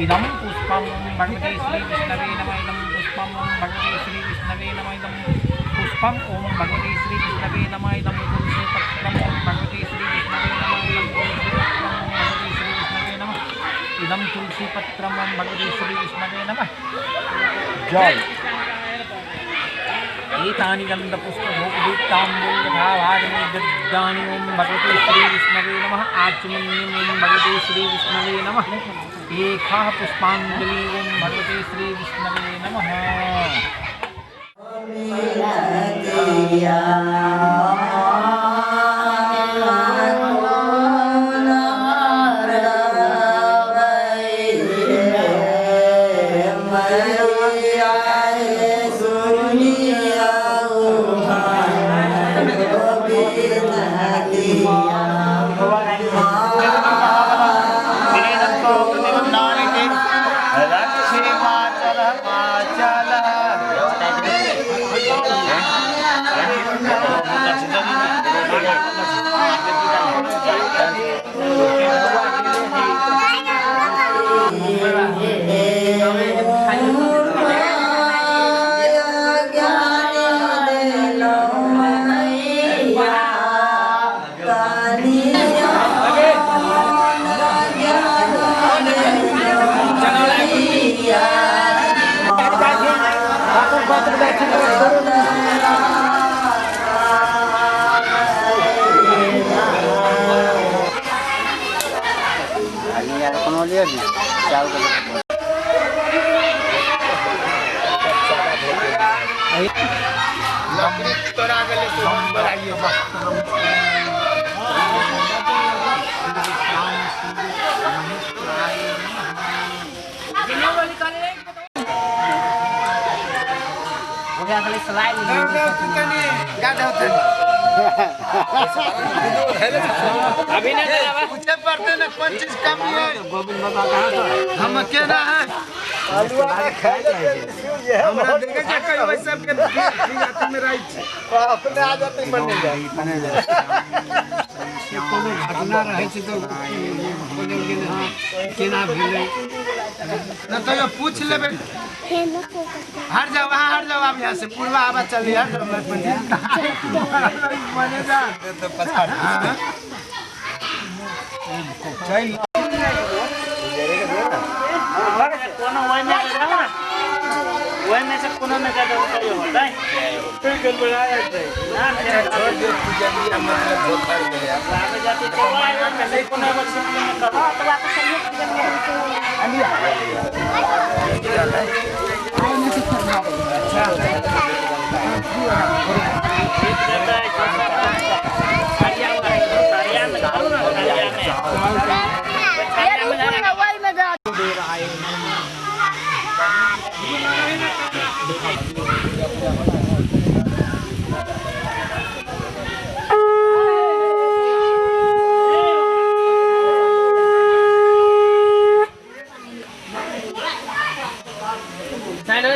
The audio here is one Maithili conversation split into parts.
इदं पुष्पं भगवते श्री विष्णवे नमः। इदं पुष्पं भगवते श्री विष्णवे नमः। इदं पुष्पं ओम भगवते श्री विष्णवे नमः। इदं तुलसीपत्रं ओम भगवते श्री विष्णवे नमः। इदं तुलसीपत्रं ओम भगवते श्री विष्णवे नमः। इदं तुलसीपत्रं ओम भगवते श्री विष्णवे नमः। जय। एतानि गन्धपुष्पधूपदीपताम्बूल तथा भागनिगद्दानि ओम भगवते श्री विष्णवे नमः। आचमनीयं ओम भगवते श्री विष्णवे नमः। एकाः पुष्पांजलि ओम भगवते श्री विष्णवे नमः। पूछे पड़ते ना कौन चीज कम है, हम केना है हमरा देखे जे कई वैसे के जाति में राइट अपने आ जाते मरने जाए। कोनो घटना रहे छै तो केना भेलै न तो यो पूछ लेबे। हट जाओ वहाँ, हट जाओ आप यहाँ से, पूर्वा आवाज चली, हट जाओ मने जा तो पछाड़। चल कोनो वही में जाओ ना, वही में से कोनो में का तो होता है फिर गड़बड़ाया है ना। छोड़ दे पूजा लिया मतलब धोखा गया आगे जाते तो पहले कोनो बच्चे में करो तो बात सही है।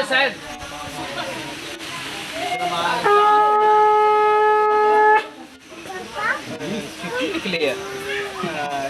साइड निकले हाँ।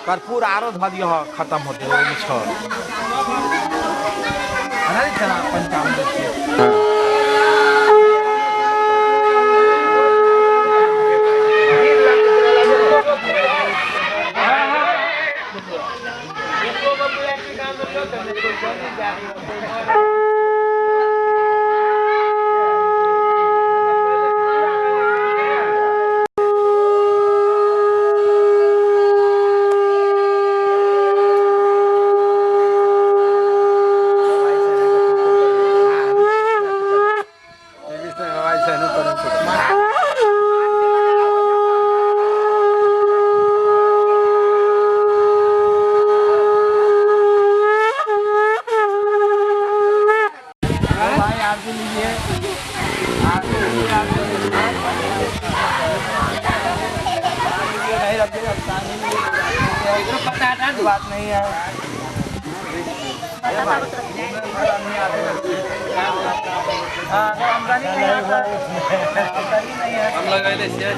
कर्पूर आरो धऽ दिअ खत्म होते ओहिमे छह पंचामृत के। बात नहीं है। हम लगाइले छियै।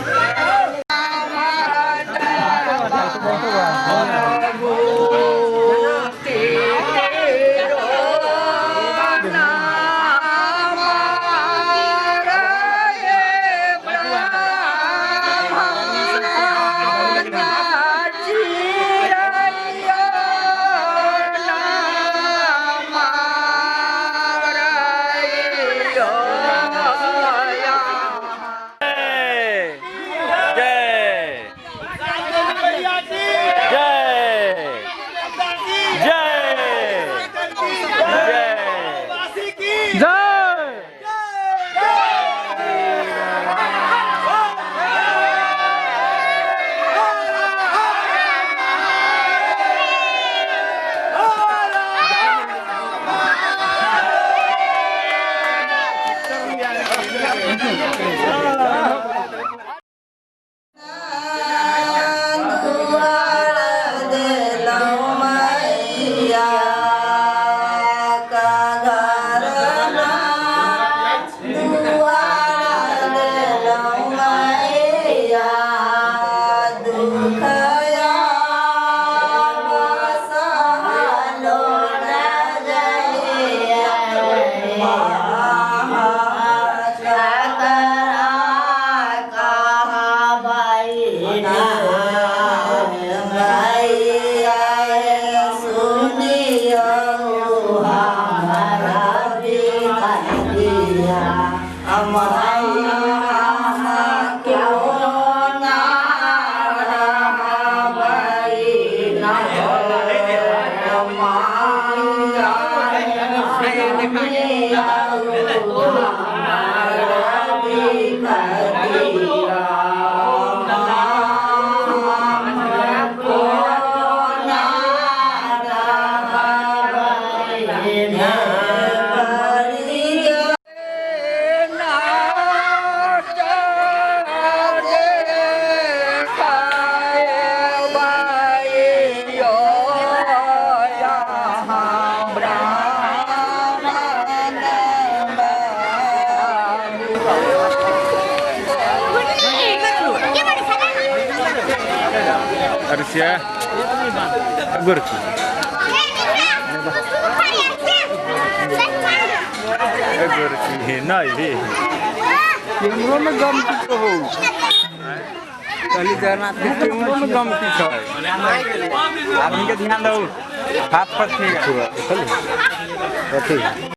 कैमरो में गम की हो कहली कैमरो में गम की है। आदमी के ध्यान दो, हाथ पर ठीक है।